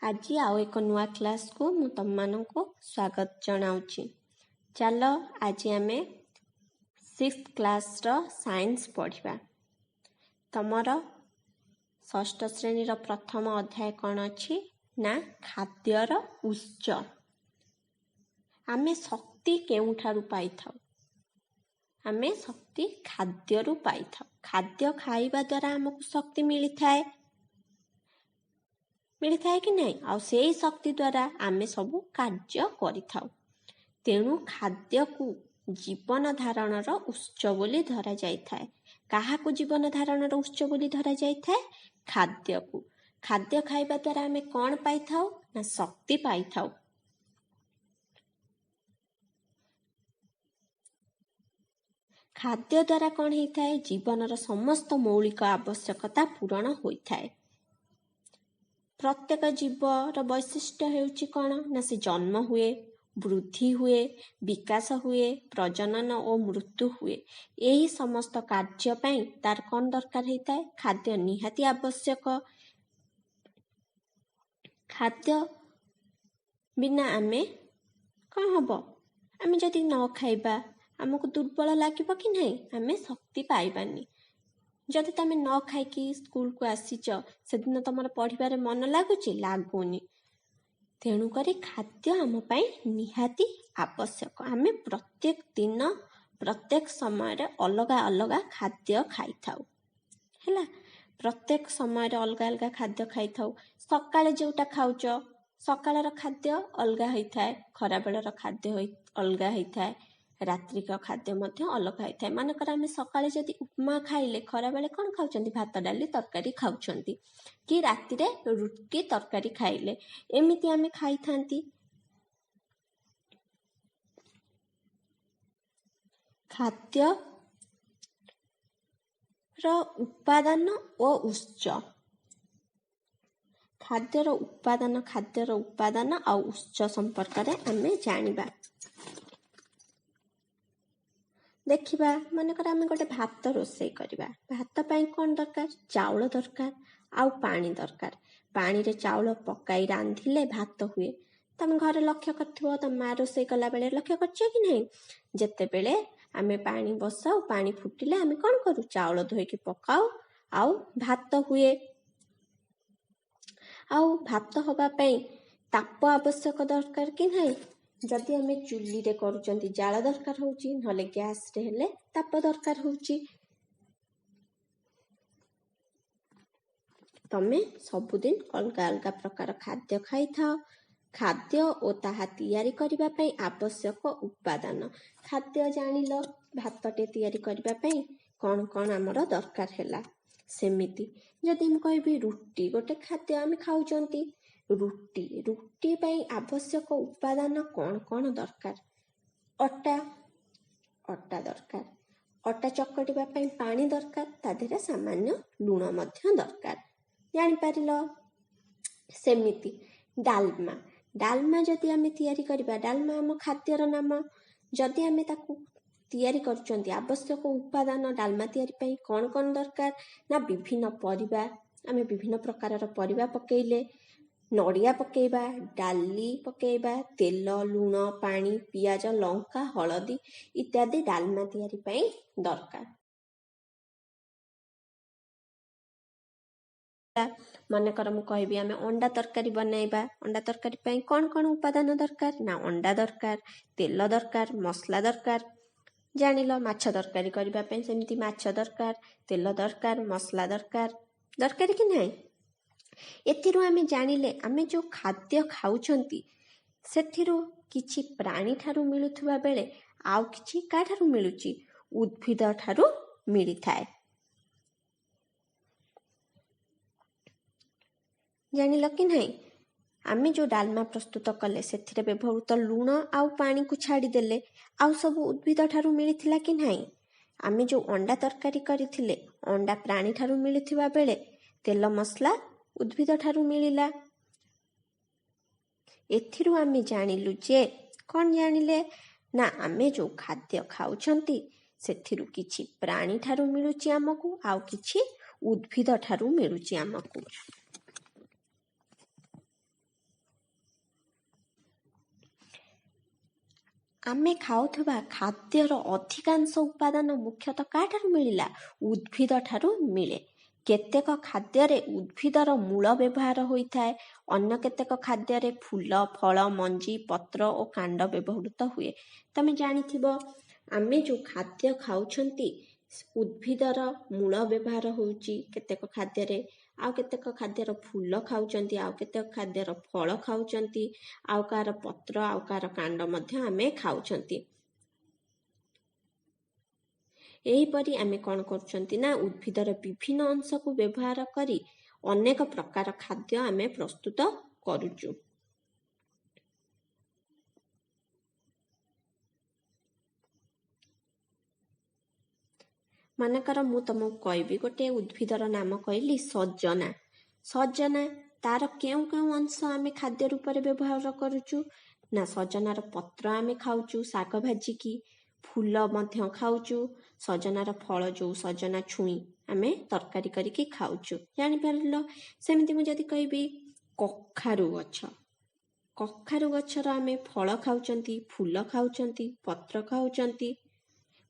ଆଜି ଆଉ ଏକ ନୂଆ କ୍ଲାସ୍କୁ ମୁଁ ତମମାନଙ୍କୁ ସ୍ୱାଗତ ଜଣାଉଛି। ଚାଲ ଆଜି ଆମେ ସିକ୍ସ କ୍ଲାସ୍ର ସାଇନ୍ସ ପଢ଼ିବା। ତମର ଷଷ୍ଠ ଶ୍ରେଣୀର ପ୍ରଥମ ଅଧ୍ୟାୟ କ'ଣ ଅଛି ନା ଖାଦ୍ୟର ଉତ୍ସ। ଆମେ ଶକ୍ତି କେଉଁଠାରୁ ପାଇଥାଉ? ଆମେ ଶକ୍ତି ଖାଦ୍ୟରୁ ପାଇଥାଉ। ଖାଦ୍ୟ ଖାଇବା ଦ୍ୱାରା ଆମକୁ ଶକ୍ତି ମିଳିଥାଏ, ମିଳିଥାଏ କି ନାହିଁ? ଆଉ ସେଇ ଶକ୍ତି ଦ୍ୱାରା ଆମେ ସବୁ କାର୍ଯ୍ୟ କରିଥାଉ। ତେଣୁ ଖାଦ୍ୟକୁ ଜୀବନ ଧାରଣର ଉତ୍ସ ବୋଲି ଧରାଯାଇଥାଏ। କାହାକୁ ଜୀବନ ଧାରଣର ଉତ୍ସ ବୋଲି ଧରାଯାଇଥାଏ? ଖାଦ୍ୟକୁ। ଖାଦ୍ୟ ଖାଇବା ଦ୍ୱାରା ଆମେ କ'ଣ ପାଇଥାଉ ନା ଶକ୍ତି ପାଇଥାଉ। ଖାଦ୍ୟ ଦ୍ୱାରା କ'ଣ ହେଇଥାଏ? ଜୀବନର ସମସ୍ତ ମୌଳିକ ଆବଶ୍ୟକତା ପୂରଣ ହୋଇଥାଏ। ପ୍ରତ୍ୟେକ ଜୀବର ବୈଶିଷ୍ଟ୍ୟ ହେଉଛି କ'ଣ ନା ସେ ଜନ୍ମ ହୁଏ, ବୃଦ୍ଧି ହୁଏ, ବିକାଶ ହୁଏ, ପ୍ରଜନନ ଓ ମୃତ୍ୟୁ ହୁଏ। ଏହି ସମସ୍ତ କାର୍ଯ୍ୟ ପାଇଁ ତାର କ'ଣ ଦରକାର ହେଇଥାଏ? ଖାଦ୍ୟ ନିହାତି ଆବଶ୍ୟକ। ଖାଦ୍ୟ ବିନା ଆମେ କ'ଣ ହବ? ଆମେ ଯଦି ନ ଖାଇବା ଆମକୁ ଦୁର୍ବଳ ଲାଗିବ କି ନାହିଁ? ଆମେ ଶକ୍ତି ପାଇବାନି। ଯଦି ତମେ ନ ଖାଇକି ସ୍କୁଲକୁ ଆସିଛ, ସେଦିନ ତମର ପଢ଼ିବାରେ ମନ ଲାଗୁଛି? ଲାଗୁନି। ତେଣୁକରି ଖାଦ୍ୟ ଆମ ପାଇଁ ନିହାତି ଆବଶ୍ୟକ। ଆମେ ପ୍ରତ୍ୟେକ ଦିନ ପ୍ରତ୍ୟେକ ସମୟରେ ଅଲଗା ଅଲଗା ଖାଦ୍ୟ ଖାଇଥାଉ। ହେଲା, ପ୍ରତ୍ୟେକ ସମୟରେ ଅଲଗା ଅଲଗା ଖାଦ୍ୟ ଖାଇଥାଉ। ସକାଳେ ଯେଉଁଟା ଖାଉଛ, ସକାଳର ଖାଦ୍ୟ ଅଲଗା ହେଇଥାଏ, ଖରାବେଳର ଖାଦ୍ୟ ଅଲଗା ହେଇଥାଏ, ରାତ୍ରିକ ଖାଦ୍ୟ ମଧ୍ୟ ଅଲଗା ହେଇଥାଏ। ମନେକର ଆମେ ସକାଳେ ଯଦି ଉପମା ଖାଇଲେ, ଖରାବେଳେ କ'ଣ ଖାଉଛନ୍ତି? ଭାତ ଡାଲି ତରକାରୀ ଖାଉଛନ୍ତି, କି ରାତିରେ ରୁଟି ତରକାରୀ ଖାଇଲେ, ଏମିତି ଆମେ ଖାଇଥାନ୍ତି। ଖାଦ୍ୟର ଉପାଦାନ ଓ ଉତ୍ସ। ଖାଦ୍ୟର ଉପାଦାନ, ଖାଦ୍ୟର ଉପାଦାନ ଆଉ ଉତ୍ସ ସମ୍ପର୍କରେ ଆମେ ଜାଣିବା, ଦେଖିବା। ମନେକର ଆମେ ଗୋଟେ ଭାତ ରୋଷେଇ କରିବା। ଭାତ ପାଇଁ କ'ଣ ଦରକାର? ଚାଉଳ ଦରକାର ଆଉ ପାଣି ଦରକାର। ପାଣିରେ ଚାଉଳ ପକାଇ ରାନ୍ଧିଲେ ଭାତ ହୁଏ। ତମେ ଘରେ ଲକ୍ଷ୍ୟ କରିଥିବ, ତମ ମା ରୋଷେଇ କଲାବେଳେ ଲକ୍ଷ୍ୟ କରିଛ କି ନାହିଁ? ଯେତେବେଳେ ଆମେ ପାଣି ବସାଉ, ପାଣି ଫୁଟିଲେ ଆମେ କ'ଣ କରୁ? ଚାଉଳ ଧୋଇକି ପକାଉ ଆଉ ଭାତ ହୁଏ। ଆଉ ଭାତ ହବା ପାଇଁ ତାପ ଆବଶ୍ୟକ ଦରକାର କି ନାହିଁ? ଯଦି ଆମେ ଚୁଲିରେ କରୁଛନ୍ତି ଜାଳ ଦରକାର ହଉଛି, ନହେଲେ ଗ୍ୟାସରେ ହେଲେ ତାପ ଦରକାର ହଉଛି। ତମେ ସବୁଦିନ ଅଲଗା ଅଲଗା ପ୍ରକାର ଖାଦ୍ୟ ଖାଇଥାଅ। ଖାଦ୍ୟ ଓ ତାହା ତିଆରି କରିବା ପାଇଁ ଆବଶ୍ୟକ ଉପାଦାନ। ଖାଦ୍ୟ ଜାଣିଲ, ଭାତଟେ ତିଆରି କରିବା ପାଇଁ କ'ଣ କ'ଣ ଆମର ଦରକାର ହେଲା। ସେମିତି ଯଦି ମୁଁ କହିବି ରୁଟି ଗୋଟେ ଖାଦ୍ୟ ଆମେ ଖାଉଛନ୍ତି, ରୁଟି, ରୁଟି ପାଇଁ ଆବଶ୍ୟକ ଉପାଦାନ କ'ଣ କ'ଣ ଦରକାର? ଅଟା, ଅଟା ଦରକାର। ଅଟା ଚକଟିବା ପାଇଁ ପାଣି ଦରକାର, ତା ଦେହରେ ସାମାନ୍ୟ ଲୁଣ ମଧ୍ୟ ଦରକାର। ଜାଣିପାରିଲ? ସେମିତି ଡାଲମା, ଡାଲମା ଯଦି ଆମେ ତିଆରି କରିବା, ଡାଲମା ଆମ ଖାଦ୍ୟର ନାମ। ଯଦି ଆମେ ତାକୁ ତିଆରି କରୁଛନ୍ତି, ଆବଶ୍ୟକ ଉପାଦାନ ଡାଲମା ତିଆରି ପାଇଁ କ'ଣ କ'ଣ ଦରକାର ନା ବିଭିନ୍ନ ପରିବା, ଆମେ ବିଭିନ୍ନ ପ୍ରକାରର ପରିବା ପକେଇଲେ, ନଡ଼ିଆ ପକେଇବା, ଡାଲି ପକେଇବା, ତେଲ, ଲୁଣ, ପାଣି, ପିଆଜ, ଲଙ୍କା, ହଳଦୀ ଇତ୍ୟାଦି ଡାଲମା ତିଆରି ପାଇଁ ଦରକାର। ମନେକର ମୁଁ କହିବି ଆମେ ଅଣ୍ଡା ତରକାରୀ ବନାଇବା। ଅଣ୍ଡା ତରକାରୀ ପାଇଁ କ'ଣ କ'ଣ ଉପାଦାନ ଦରକାର ନା ଅଣ୍ଡା ଦରକାର, ତେଲ ଦରକାର, ମସଲା ଦରକାର। ଜାଣିଲ? ମାଛ ତରକାରୀ କରିବା ପାଇଁ ସେମିତି ମାଛ ଦରକାର, ତେଲ ଦରକାର, ମସଲା ଦରକାର। ଦରକାର କି ନାହିଁ? ଏଥିରୁ ଆମେ ଜାଣିଲେ ଆମେ ଯେଉଁ ଖାଦ୍ୟ ଖାଉଛନ୍ତି ସେଥିରୁ କିଛି ପ୍ରାଣୀ ଠାରୁ ମିଳୁଥିବା ବେଳେ ଆଉ କିଛି କାହାଠାରୁ ମିଳୁଛି? ଉଦ୍ଭିଦ ଠାରୁ ମିଳିଥାଏ। ଜାଣିଲ କି ନାହିଁ? ଆମେ ଯେଉଁ ଡାଲମା ପ୍ରସ୍ତୁତ କଲେ ସେଥିରେ ବ୍ୟବହୃତ ଲୁଣ ଆଉ ପାଣିକୁ ଛାଡ଼ିଦେଲେ ଆଉ ସବୁ ଉଦ୍ଭିଦ ଠାରୁ ମିଳିଥିଲା କି ନାହିଁ? ଆମେ ଯେଉଁ ଅଣ୍ଡା ତରକାରୀ କରିଥିଲେ, ଅଣ୍ଡା ପ୍ରାଣୀ ଠାରୁ ମିଳିଥିବା ବେଳେ ତେଲ ମସଲା ଉଦ୍ଭିଦ ଠାରୁ ମିଳିଲା। ଏଥିରୁ ଆମେ ଜାଣିଲୁ ଯେ କ'ଣ ଜାଣିଲେ ନା ଆମେ ଯେଉଁ ଖାଦ୍ୟ ଖାଉଛନ୍ତି ସେଥିରୁ କିଛି ପ୍ରାଣୀ ଠାରୁ ମିଳୁଛି ଆମକୁ, ଆଉ କିଛି ଉଦ୍ଭିଦ ଠାରୁ ମିଳୁଛି ଆମକୁ। ଆମେ ଖାଉଥିବା ଖାଦ୍ୟର ଅଧିକାଂଶ ଉପାଦାନ ମୁଖ୍ୟତଃ କାହାଠାରୁ ମିଳିଲା? ଉଦ୍ଭିଦ ଠାରୁ ମିଳେ। କେତେକ ଖାଦ୍ୟରେ ଉଦ୍ଭିଦର ମୂଳ ବ୍ୟବହାର ହୋଇଥାଏ। ଅନ୍ୟ କେତେକ ଖାଦ୍ୟରେ ଫୁଲ, ଫଳ, ମଞ୍ଜି, ପତ୍ର ଓ କାଣ୍ଡ ବ୍ୟବହୃତ ହୁଏ। ତମେ ଜାଣିଥିବ, ଆମେ ଯେଉଁ ଖାଦ୍ୟ ଖାଉଛନ୍ତି, ଉଦ୍ଭିଦର ମୂଳ ବ୍ୟବହାର ହେଉଛି କେତେକ ଖାଦ୍ୟରେ, ଆଉ କେତେକ ଖାଦ୍ୟର ଫୁଲ ଖାଉଛନ୍ତି, ଆଉ କେତେକ ଖାଦ୍ୟର ଫଳ ଖାଉଛନ୍ତି, ଆଉ କାହାର ପତ୍ର, ଆଉ କାହାର କାଣ୍ଡ ମଧ୍ୟ ଆମେ ଖାଉଛନ୍ତି। ଏହିପରି ଆମେ କ'ଣ କରୁଛନ୍ତି ନା ଉଦ୍ଭିଦର ବିଭିନ୍ନ ଅଂଶକୁ ବ୍ୟବହାର କରି ଅନେକ ପ୍ରକାର ଖାଦ୍ୟ ଆମେ ପ୍ରସ୍ତୁତ କରୁଛୁ। ମନେକର ମୁଁ ତମକୁ କହିବି, ଗୋଟେ ଉଦ୍ଭିଦର ନାମ କହିଲି ସଜନା। ସଜନା ତାର କେଉଁ କେଉଁ ଅଂଶ ଆମେ ଖାଦ୍ୟ ରୂପରେ ବ୍ୟବହାର କରୁଛୁ ନା ସଜନାର ପତ୍ର ଆମେ ଖାଉଛୁ ଶାଗ ଭାଜିକି, ଫୁଲ ମଧ୍ୟ ଖାଉଛୁ, ସଜନାର ଫଳ ଯେଉଁ ସଜନା ଛୁଇଁ ଆମେ ତରକାରୀ କରିକି ଖାଉଛୁ। ଜାଣିପାରିଲ? ସେମିତି ମୁଁ ଯଦି କହିବି କଖାରୁ ଗଛ, କଖାରୁ ଗଛର ଆମେ ଫଳ ଖାଉଛନ୍ତି, ଫୁଲ ଖାଉଛନ୍ତି, ପତ୍ର ଖାଉଛନ୍ତି।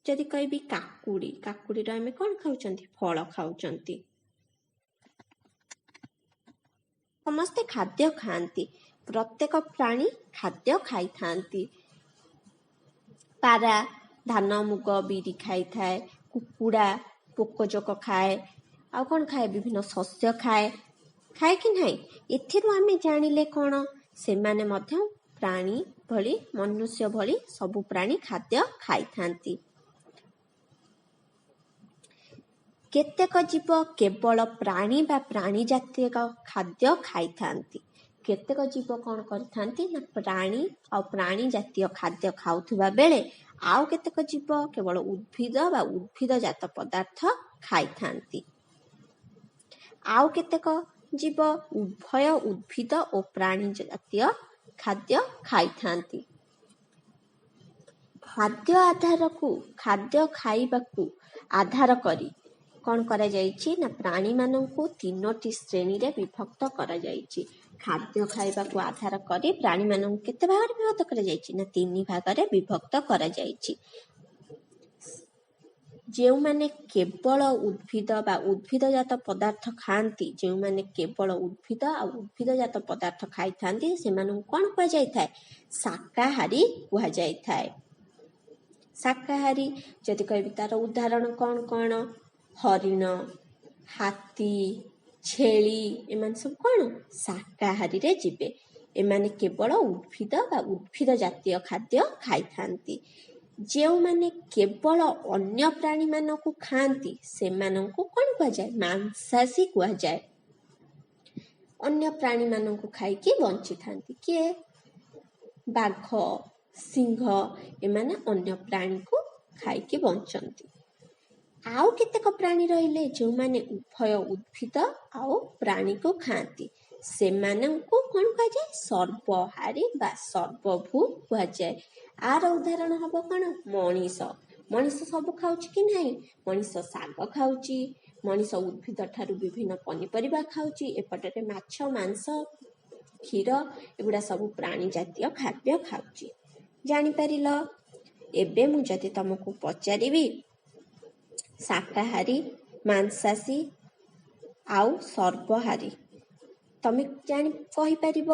ଯଦି କହିବି କାକୁଡ଼ି, କାକୁଡ଼ିର ଆମେ କ'ଣ ଖାଉଛନ୍ତି? ଫଳ ଖାଉଛନ୍ତି। ସମସ୍ତେ ଖାଦ୍ୟ ଖାଆନ୍ତି। ପ୍ରତ୍ୟେକ ପ୍ରାଣୀ ଖାଦ୍ୟ ଖାଇଥାନ୍ତି। ପାରା ଧାନ, ମୁଗ, ବିରି ଖାଇଥାଏ। କୁକୁଡ଼ା ପୋକଜୋକ ଖାଏ। ଆଉ କ'ଣ ଖାଏ? ବିଭିନ୍ନ ଶସ୍ୟ ଖାଏ। ଖାଏ କି ନାହିଁ? ଏଥିରୁ ଆମେ ଜାଣିଲେ କ'ଣ? ସେମାନେ ମଧ୍ୟ ପ୍ରାଣୀ ଭଳି, ମନୁଷ୍ୟ ଭଳି ସବୁ ପ୍ରାଣୀ ଖାଦ୍ୟ ଖାଇଥାନ୍ତି। କେତେକ ଜୀବ କେବଳ ପ୍ରାଣୀ ବା ପ୍ରାଣୀ ଜାତୀୟ ଖାଦ୍ୟ ଖାଇଥାନ୍ତି। କେତେକ ଜୀବ କ'ଣ କରିଥାନ୍ତି ନା ପ୍ରାଣୀ ଆଉ ପ୍ରାଣୀ ଜାତୀୟ ଖାଦ୍ୟ ଖାଉଥିବା ବେଳେ ଆଉ କେତେକ ଜୀବ କେବଳ ଉଦ୍ଭିଦ ବା ଉଦ୍ଭିଦ ଜାତ ପଦାର୍ଥ ଖାଇଥାନ୍ତି। ଆଉ କେତେକ ଜୀବ ଉଭୟ ଉଦ୍ଭିଦ ଓ ପ୍ରାଣୀ ଜାତୀୟ ଖାଦ୍ୟ ଖାଇଥାନ୍ତି। ଖାଦ୍ୟ ଆଧାରକୁ ଖାଦ୍ୟ ଖାଇବାକୁ ଆଧାର କରି କ'ଣ କରାଯାଇଛି ନା ପ୍ରାଣୀମାନଙ୍କୁ ତିନୋଟି ଶ୍ରେଣୀରେ ବିଭକ୍ତ କରାଯାଇଛି। ଖାଦ୍ୟ ଖାଇବାକୁ ଆଧାର କରି ପ୍ରାଣୀମାନଙ୍କୁ କେତେ ଭାଗରେ ବିଭକ୍ତ କରାଯାଇଛି ନା ତିନି ଭାଗରେ ବିଭକ୍ତ କରାଯାଇଛି। ଯେଉଁମାନେ କେବଳ ଉଦ୍ଭିଦ ବା ଉଦ୍ଭିଦଜାତ ପଦାର୍ଥ ଖାଆନ୍ତି, ଯେଉଁମାନେ କେବଳ ଉଦ୍ଭିଦ ଆଉ ଉଦ୍ଭିଦଜାତ ପଦାର୍ଥ ଖାଇଥାନ୍ତି, ସେମାନଙ୍କୁ କ'ଣ କୁହାଯାଇଥାଏ? ଶାକାହାରୀ କୁହାଯାଇଥାଏ। ଶାକାହାରୀ ଯଦି କହିବି ତାର ଉଦାହରଣ କ'ଣ କ'ଣ? ହରିଣ, ହାତୀ, ଛେଳି, ଏମାନେ ସବୁ କ'ଣ ଶାକାହାରୀରେ ଯିବେ। ଏମାନେ କେବଳ ଉଦ୍ଭିଦ ବା ଉଦ୍ଭିଦ ଜାତୀୟ ଖାଦ୍ୟ ଖାଇଥାନ୍ତି। ଯେଉଁମାନେ କେବଳ ଅନ୍ୟ ପ୍ରାଣୀମାନଙ୍କୁ ଖାଆନ୍ତି ସେମାନଙ୍କୁ କ'ଣ କୁହାଯାଏ? ମାଂସାଶୀ କୁହାଯାଏ। ଅନ୍ୟ ପ୍ରାଣୀମାନଙ୍କୁ ଖାଇକି ବଞ୍ଚିଥାନ୍ତି କିଏ? ବାଘ, ସିଂହ, ଏମାନେ ଅନ୍ୟ ପ୍ରାଣୀକୁ ଖାଇକି ବଞ୍ଚନ୍ତି। ଆଉ କେତେକ ପ୍ରାଣୀ ରହିଲେ ଯେଉଁମାନେ ଉଭୟ ଉଦ୍ଭିଦ ଆଉ ପ୍ରାଣୀକୁ ଖାଆନ୍ତି, ସେମାନଙ୍କୁ କ'ଣ କୁହାଯାଏ? ସର୍ବହାରୀ ବା ସର୍ବଭୁ କୁହାଯାଏ। ଆର ଉଦାହରଣ ହବ କ'ଣ? ମଣିଷ। ମଣିଷ ସବୁ ଖାଉଛି କି ନାହିଁ? ମଣିଷ ଶାଗ ଖାଉଛି, ମଣିଷ ଉଦ୍ଭିଦ ଠାରୁ ବିଭିନ୍ନ ପନିପରିବା ଖାଉଛି, ଏପଟରେ ମାଛ, ମାଂସ, କ୍ଷୀର ଏଗୁଡ଼ା ସବୁ ପ୍ରାଣୀ ଜାତୀୟ ଖାଦ୍ୟ ଖାଉଛି। ଜାଣିପାରିଲ? ଏବେ ମୁଁ ଯଦି ତମକୁ ପଚାରିବି ଶାକାହାରୀ, ମାଂସାଶୀ ଆଉ ସର୍ବହାରୀ, ତମେ ଜାଣି କହିପାରିବ?